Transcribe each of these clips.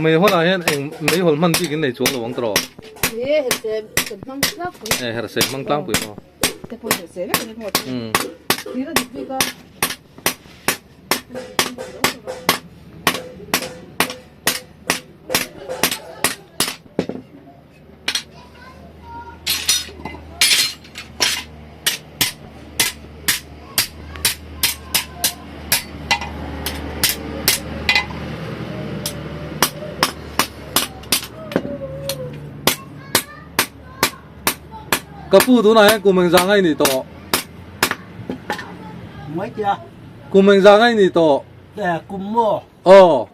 Meihawl ah hian eng meihawl hman bik in nei chuang lo ang tawh. E herse kan hmang tlangpui. E herse hmang tlangpui maw. Te pawh herse vek ani maw. Um. Thir a dik bik a. Ka pu tunah hian kum engzah ngai ni tawh? Mai tia. Kum engzah ngai ni tawh? Kum maw? Aw.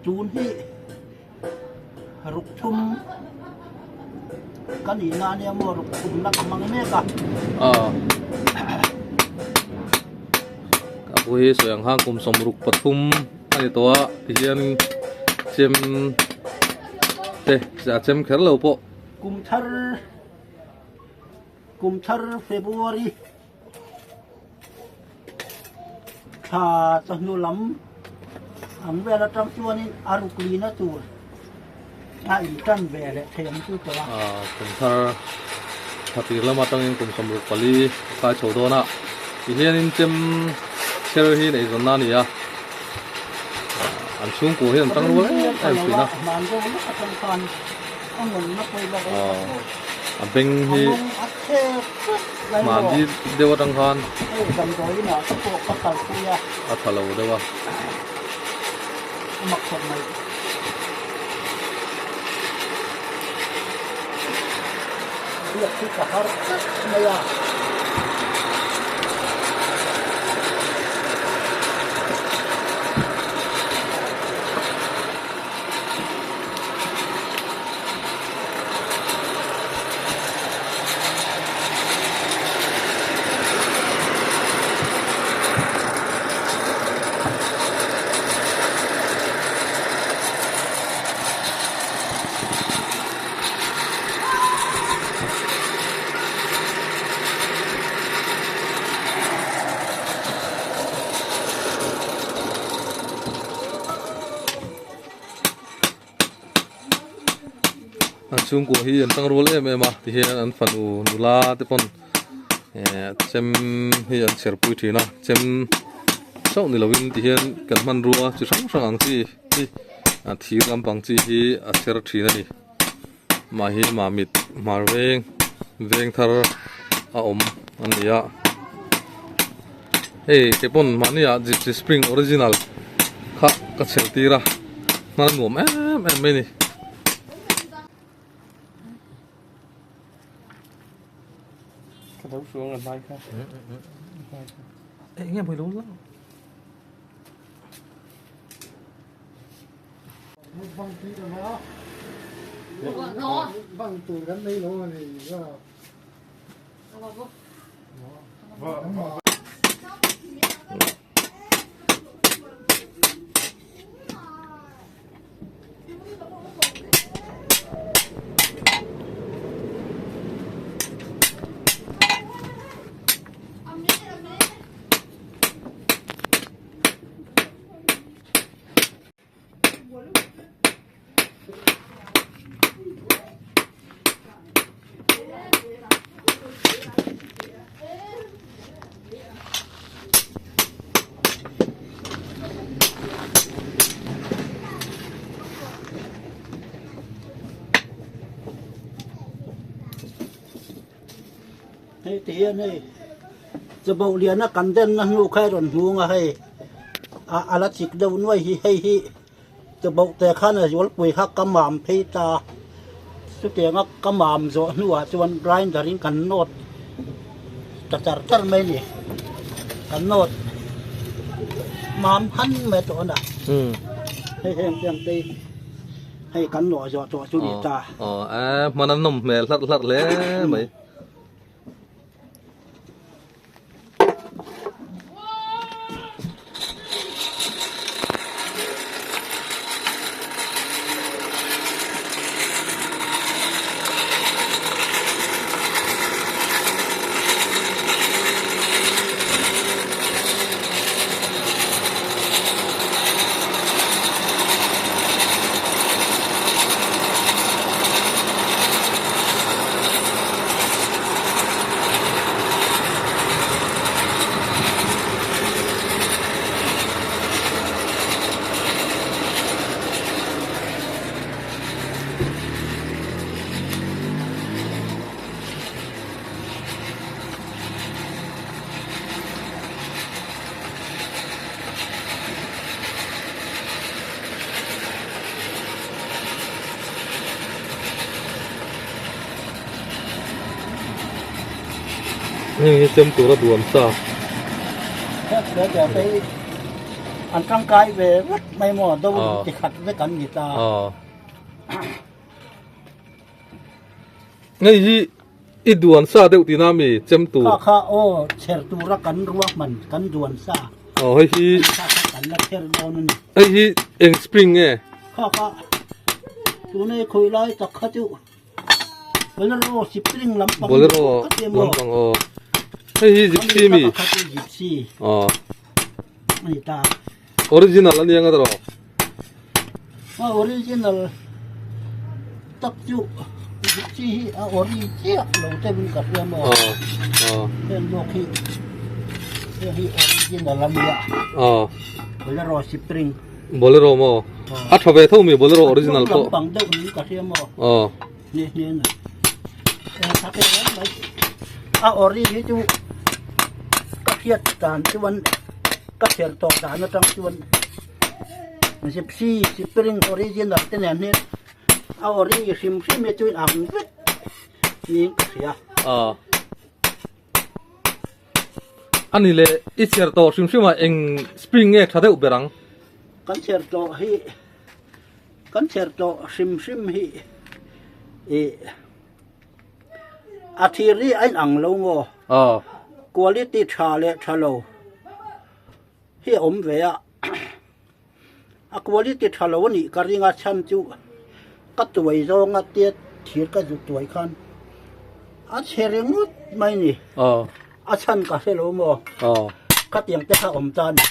Tun hi ruk thum ka nih na ania maw ruk thum na ka hmang mek a. Aw. Ka pu hi sawi ang khan kum 63 a ni tawh a tihian chem te a chem kher lo pawh. Kum thar kum thar February. Thla chawhnu lam ang vel atang chuanin a ruk lina tur a intan ve leh thei ang chu tawh a. Kum thar thla tir lam atangin kum 64 a kai chho dawn a, tihianin chem chher hi neih zawnna a ni a, an chhungkua hian an tang rual em em thin a. A beng hi mahni deuh atang khan a tha lo deuh a. An chhungkua hi an tang rual em em a tihian an fanu nula te pawn eh chem hi an chher pui thin a chem chauh ni lovin tihian kan hmanrua chi hrang hrang ang chi hi a thir lampang chi hi a chher thin a ni mahhi mamit hmar veng veng thar a awm a ni a hei kei pawn mahni ah gypsy spring original kha ka chher tir a hnar nuam em em mai a ni. Eng nge mawi lo la. Hei ti hian hei chawbauh liana kan denna hnu kha i rawn hmung a hei a a la chik deuh nuai hi hei hi chawbauh te khan a zualpui kha ka mam phei ta chutianga ka mam zawh hnuah chuan grinder in kan nawt ta char char mai a ni kan nawt mam han mai tawh a na hei heng te ang te hi. Hei kan nawh zawh tawh chu ni ta. Aw a hman a nawm hmel hlarh hlarh hle mai. Heng hi chem tura duan sa. An tangkai ve vek mai maw do ti khat vek an ni ta. Hei hi i duan sa deuh tihna mi chem tur. Kha kha aw chher tura kan ruahman kan duan sa. Aw hei hi kha kha kan la chher dawn a ni. Hei hi eng spring nge? Kha kha tuna i khawi lai tak kha chu Bolero spring lampang Bolero lampang aw. Hei hi gypsy mi? Kha chu gypsy. Aw. A ni ta. Original a nia nga tawh. A original tak chu gypsy hi a ori chiah lo deuhin ka hria maw. Heng zawk hi heng hi original a nia. Bolero spring. Bolero maw? A tha ve tho mi Bolero original pawh. Lampang deuh niin ka hria maw. Ni ni na. Tha te reng mai. A ori hi chu ka hriat dan chuan ka chher tawh dan atang chuan gypsy spring original te nen hian a ori hrim hrim hi chu inang vek niin ka hria. Ani le i chher tawh hrim hrim ah eng spring nge tha deuh ber ang? Kan chher tawh hi Kan chher tawh hrim hrim hi ih a thir hi a inang lo maw? Quality tha leh tha lo hi a awm ve a, a quality tha lo a nih ka ring a chhan chu ka tuai zawnga tia thir ka zut tuai khan a chhe ringawt mai ni, a chhan ka hre lo maw? Khatiang te kha awm ta a ni.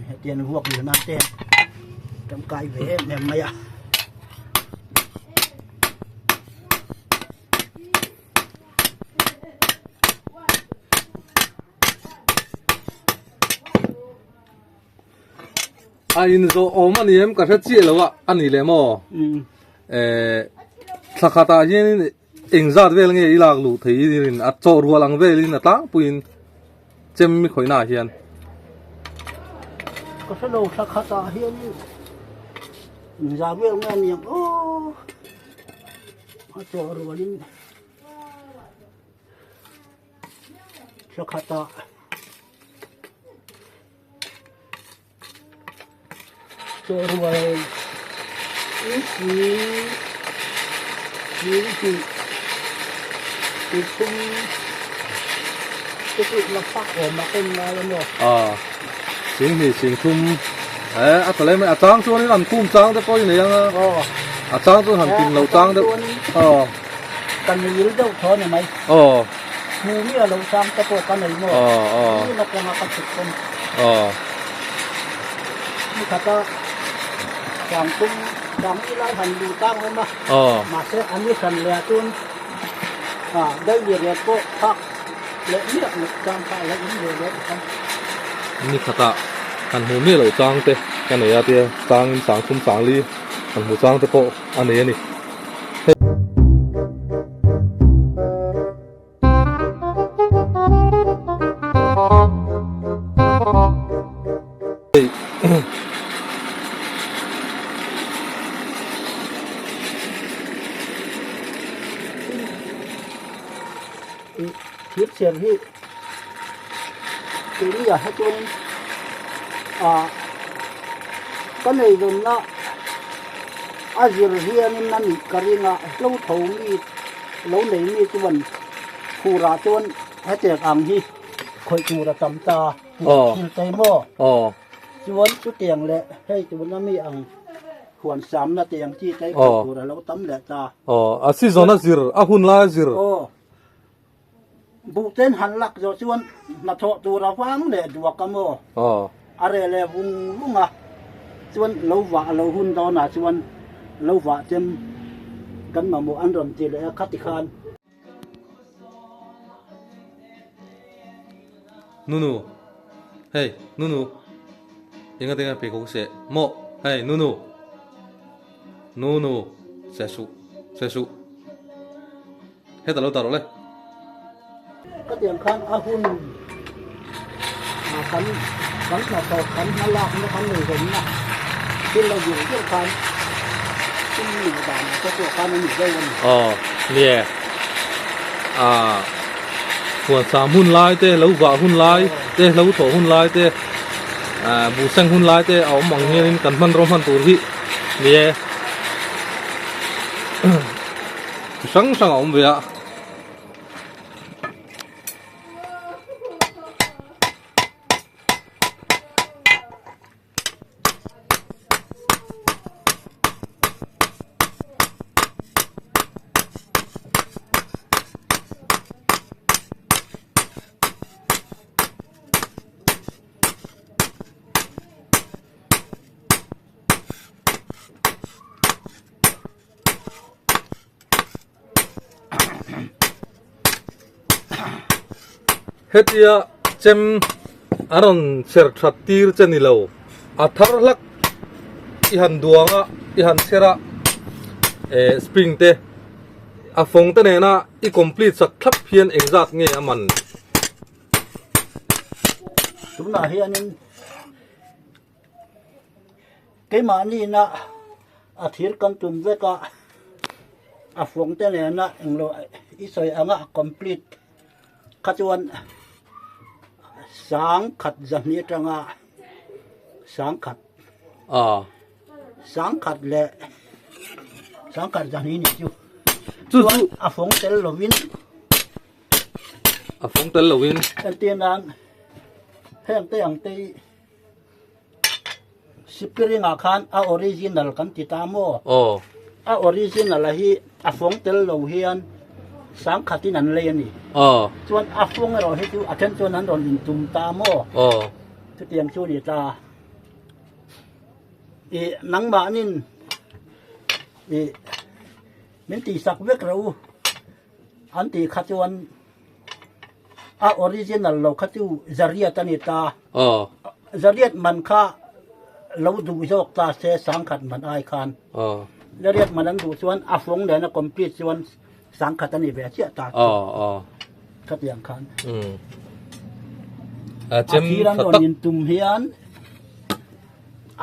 Hetiang vuak lian a te tangkai ve em em mai a. A inzawh awm a ni em ka hre chiah lo a a ni leh maw? Eh thla khatah hianin Engzat vel nge i lak luh thei i rin a chawh rual ang velin a tlangpuiin chem mi khawihnaah hian. Ka hre lo thla khatah hian engzat vel nge a ni ang aw a chawh rualin thla khatah. Chawhrual insi thil tih thum te chu la fak awm a en ngai a maw? Aw, singhnih sing thum eh a tla lem a chang chuanin an khum chang te pawh i nei ang a, a chang chuan han tin lo chang deuh aw. Ka nil deuh thaw a ni mai. Aw. Hmu mi a lo chang te pawh ka nei maw? Aw aw. Ni atanga ka chhuk pawn. Aw. Ni khata chang tum chang mi lai han lu tang awm a. Aw. Mahse a ni hran leh ah chuan ah daily rate pawh phak leh miah loh chang kha a la in ve leh bawk a. Ni khata han hmu miah loh chang te ka nei a tia chang in chang thum chang li han hmu chang te pawh a nei a ni. Thir chher hi keini ah hi chuan ah ka nei dawnna a zir hianin a nih ka ring a hlo tho mi lo nei mi chuan phurah chuan hetiang ang hi khawih tur a tam ta thil te maw chuan chutiang leh hei tuna mi ang huan samna tiang chi te khawih tur a lo tam leh ta. A season a zir a hun lai a zir. Buh ten han lak zawh chuan hnathawh tur a vang leh duak a maw? A reh leh vung vung a, chuan lo vah lo hun dawnah chuan lo vah chem kan mamawh an rawn ti leh a khati khan. Nunu, hei Nunu, enga te nge pheikhawk seh maw? Hei Nunu, Nunu, seh suh, seh suh. Heta lo tar awle. Ka tiang khan a hun kan kan hnathawk kan hmalakna kan nei zawmna thil la zir zir khan sum luh dan te pawh khan a ni deuh a ni. Aw nie ah huan sam hun lai te lo vah hun lai te lo thawh hun lai te ah buh seng hun lai te a awm ang hianin kan hmanraw hman tur hi nie chi hrang hrang a awm ve a. Hetia chem an rawn chher that tir che ni lo a thar hlak i han duang a i han chher a eh spring te a fawng te nena i complete sak thlap hian engzat nge a man. Tunah hianin Keimahniina a thir kan tum vek a, a fawng te nena englo i sawi anga a complete kha chuan sangkhat zahnih atanga sangkhat sangkhat leh sangkhat zahnih ni chu chuan a fawng tel lovin a fawng tel lovin entir nan heng te ang te hi Spring ah khan a original kan ti ta maw? Aw. A original a hi a fawng tel lo hian sangkhat in an lei a ni. Aw. Chuan a fawng erawh hi chu a then chuan an rawn in tum ta maw? Aw. Chutiang chu ni ta. I nangmahnin i min tihsak vek rawh u an tih kha chuan A original lo kha chu zariat a ni ta. Aw. Zariat man kha lo duh zawk ta se sangkhat man ai khan. Aw. Zariat man an duh chuan a fawng nen a complete chuan sangkhat a ni ve chiah ta. Aw aw. Khatiang khan. Um. A chem A thir an tha rawn tak. in tum hian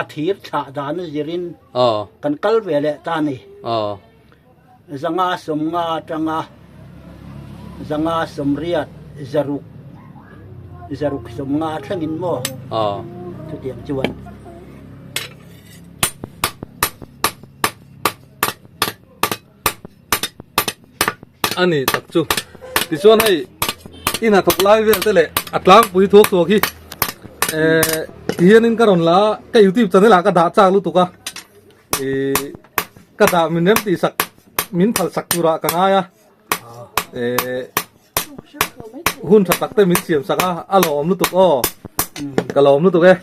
a thir thlah dan a zirin Aw. kan kal ve leh ta a ni. Aw. Zanga sawmnga atanga zanga sawmriat zaruk zaruk sawmnga thlengin maw chutiang chuan a ni tak chu tichuan hei i hnathawk lai vel te leh a tlangpui thuak thuak hi eh tihianin ka rawn la a ka youtube channel ah ka dah chak lutuk a. Ih ka dah min rem tih sak min phal sak turah ka ngai a eh hun tha tak te min siam sak a a lawm lutuk aw ka lawm lutuk e.